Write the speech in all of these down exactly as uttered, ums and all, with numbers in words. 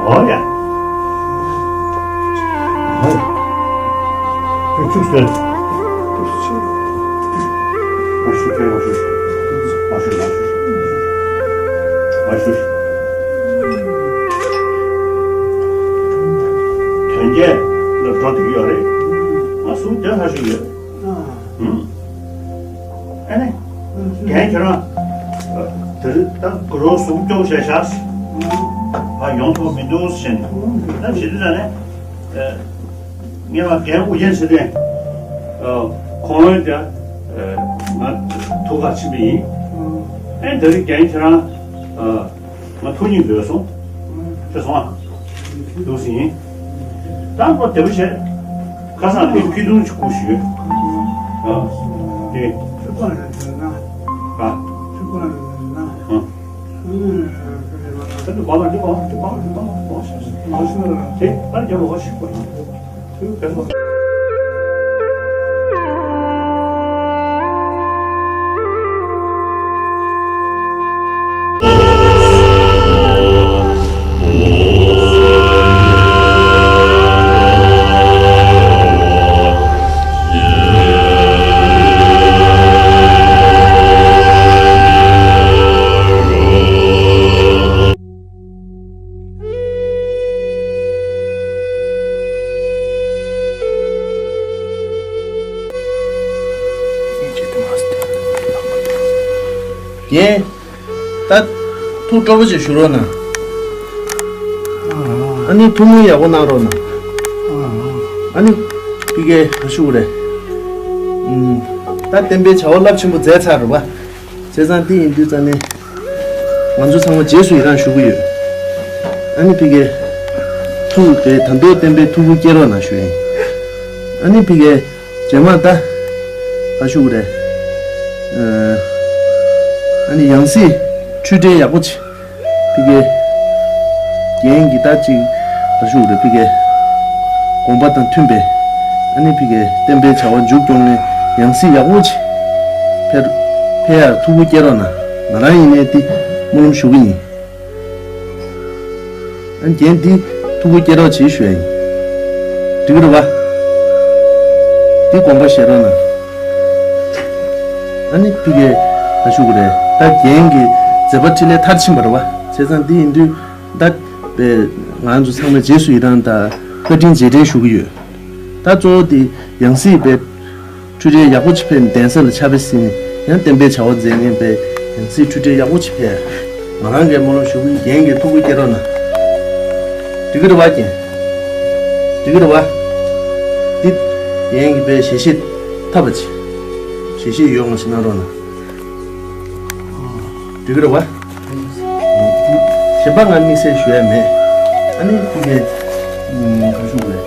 ཨོ་ཡ། ཨོ་ཡ། ཁྱོད་ཚུགས་སོང་། མ་ཤུ་ཁྱོད་མ་ཤུ། མ་ཤུ་མ་ཤུ། མ་ཤུ། དོན་རྐྱེན་ལ་འགྲོ་དུས་ཡོད་རེད། ང་སུ་དེ་ཧ་ཤུ་ཡོད། ཨ་ནི། རྒན་ཁྱེད་རང་། དེ་རིང་ད་གུ་རུ་ཟུག་སྐྱོག་བྱས་ཤག་ཨ་ཡོང་ཐུབ་མི་འདུག་ཟེར་ནས། ད་བྱེད་དུས་ད་ནས། ངས་ང་རྒན་ཨུ་རྒྱན་ཚེ་བརྟན། ཁོང་ཡོད་དེ། ང་ཐུག་ག་ཕྱིན་པ་ཡིན། ཨ་ནི་དེ་རིང་རྒན་ཁྱེད་རང་། ང་ཐུག་སྙིང་འདོད་སོང་། ཁྱོད་སོང་ཨ། འདུག་ཟིན། ད་ཁོ་བདེ་པོ་བྱས། ཁ་སང་ལས་ཁྱི་དུང་ཅིག་བསྐུར་ཞུས། ཨ། དེ། ཨ། ད་དུ་བ་ལ་འདི་བ་འདི་བ་འདི་བ་འདི་བ་ཞེས་ཟེར། དེ་ཨ་རྒྱབ་ལོག་ཞིག་པ་ཡིན། དེ་བས་སོ། རྒན། ད། ཐུགས་སྤྲོ་པོ་ཅིག་ཞུ་རོགས་གནང་། ཨ་ནི་ཐུགས་སྨོན་ཡག་པོ་གནང་རོགས་གནང་། ཨ་ནི། ཕ་གིར་ག་ཞུ་དགོས་རེད། ཨུམ། ད་བསྟན་པའི་བྱ་བ་རླབས་ཆེན་པོ་མཛད་ཚར་རེད་པ། བྱས་ཙང་འདི་ཡིན་དུས་ཙང་ནས། ང་ཚོ་ཚང་མ་རྗེས་སུ་ཡི་རང་ཞུ་གི་ཡོད། ཨ་ནི་ཕ་གིར། ཐུགས་དེ་ད་དུང་བསྟན་པའི་ཐུགས་ཁུར་བསྐྱེད་རོགས་གནང་ཞུ་ཡིན། ཨ་ནི་ཕ་གིར། རྗེས་མ་ད། ག་ཞུ་དགོས་རེད། ཨ་ནི་ཡང་སྲིད་འཁྲུལ་བྲལ་ཡག་པོ་བྱེད། ཕ་གིར། རྒན་གྱིས་ད་ཅིག་ག་ཞུ་དགོས་རེད། ཕ་གིར། དགོངས་པ་དང་མཐུན་པའི། ཨ་ནི་ཕ་གིར་བསྟན་པའི་བྱ་བ་མཇུག་སྐྱོང་ནས་ཡང་སྲིད་ཡག་པོ་བྱེད། ཕེབས། ཕེབས་ཡག་ཐུགས་ཁུར་བསྐྱེད་རོགས་གནང་། ང་རང་ཡིན་ནའི་འདི་སྨོན་ལམ་ཞུ་གི་ཡིན། ཨ་ནི་རྒན་འདི་ཐུགས་ཁུར་བསྐྱེད་རོགས་བྱེད་ཞུ་ཡ་ཡིན། འགྲིག་གི་རེད་པ། འདི་དགོངས་པ་བཞེས་རོགས་གནང་། ཨ་ནི་ཕ་གིར་ག་ཞུ་དགོས་རེད། ད་རྒན་གྱི་མཛད་པ་འཕྲིན་ལས་མཐར་ཕྱིན་པ་རེད་པ། བྱས་ཙང་འདི་ཡིན་དུས་ད་པས་ང་ཚོ་ཚང་མས་རྗེས་སུ་ཡི་རང་དང་བཀའ་དྲིན་རྗེས་དྲན་ཞུ་གི་ཡོད། ད་གཙོ་བོ་དེ་ཡང་སྲིད་པའི་འཁྲུལ་བྲལ་ཡག་པོ་ཅིག་ཕེབས་ནས་གདན་ས་ལ་ཕྱག་དཔེ་གཟིགས་ནས་ཡང་བསྟན་པའི་བྱ་བ་མཛད་མཁན་པའི་ཡང་སྲིད་འཁྲུལ་བྲལ་ཡག་པོ་ཅིག་ཕེབས། ང་རང་གིས་སྨོན་ལམ་ཞུ་གི་ཡིན། རྒན་གྱིས་ཐུགས་ཁུར་བསྐྱེད་རོགས་གནང་། འགྲིག་གི་རེད་པ་རྒན། འགྲིག་གི་རེད་པ། འདི་རྒན་གྱིས་པའི་ཞལ་བཞེས་ཐབས་པ་ཅིག་ཞལ་བཞེས་ཡོད་ངོ་ཞིག་གནང་རོགས་གནང་། འགྲིག་གི་རེད་པ། གཞན་པ་ང་དམིགས་བསལ་ཞུ་ཡ་མེད། ཨ་ནི་ཁོང་གིས་ག་ཞུ་དགོས།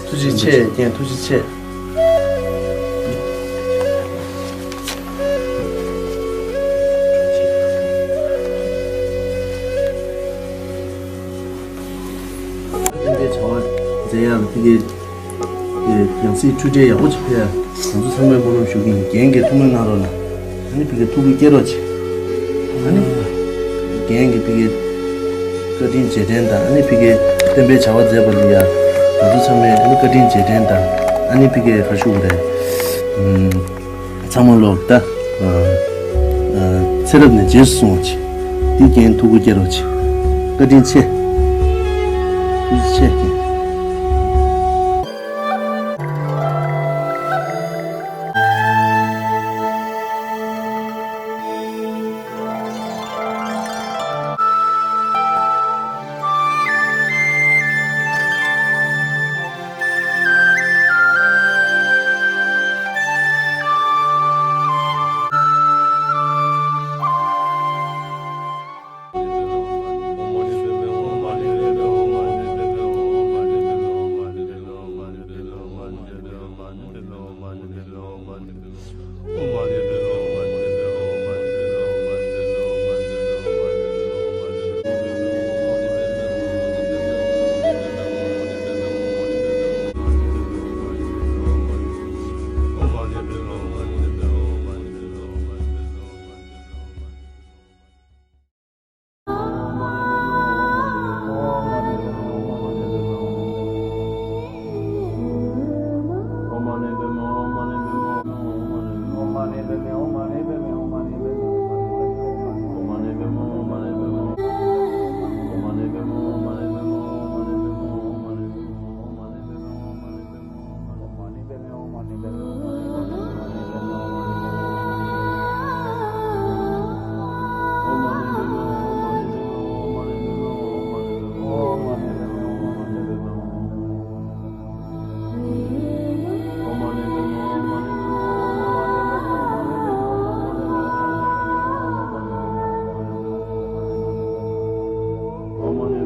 ཐུགས་རྗེ་ཆེ། ཐུགས་རྗེ་ཆེ། རྒན་ཐུགས་རྗེ་ཆེ། བསྟན་པའི་བྱ་བ་མཛད་ཡག་ལ་ཕ་གིར། ཡང་སྲིད་འཁྲུལ་བྲལ་ཡག་པོ་ཅིག་ཕེབས་ཡ། ང་ཚོ་ཚང་མས་སྨོན་ལམ་ཞུ་གི་ཡིན། རྒན་གྱིས་ཐུགས་སྨོན་གནང་རོགས་གནང་། ཨ་ནི་ཕ་གིར་ཐུགས་ཁུར་བསྐྱེད་རོགས་བྱེད། ཨ་ནི། རྒན་གྱིས་ཕ་གིར་བཀའ་དྲིན་རྗེས་དྲན་དང་། ཨ་ནི་ཕ་གིར་བསྟན་པའི་བྱ་བ་མཛད་པ་ལ་ཡ། ང་ཚོ་ཚང་མས་ཨ་ནི་བཀའ་དྲིན་རྗེས་དྲན་དང་། ཨ་ནི་ཕ་གིར་ག་ཞུ་དགོས་རེད། ཨུམ། ཚང་མ་ལོག་ད། ཨ། ཨ། ཚེ་རབས་ནས་རྗེས་སུ་སོང་བ་ཅིག་འདི་རྒན་ཐུགས་ཁུར་བསྐྱེད་རོགས་བྱེད། བཀའ་དྲིན་ཆེ། ཐུགས་རྗེ་ཆེ། མ་ནི།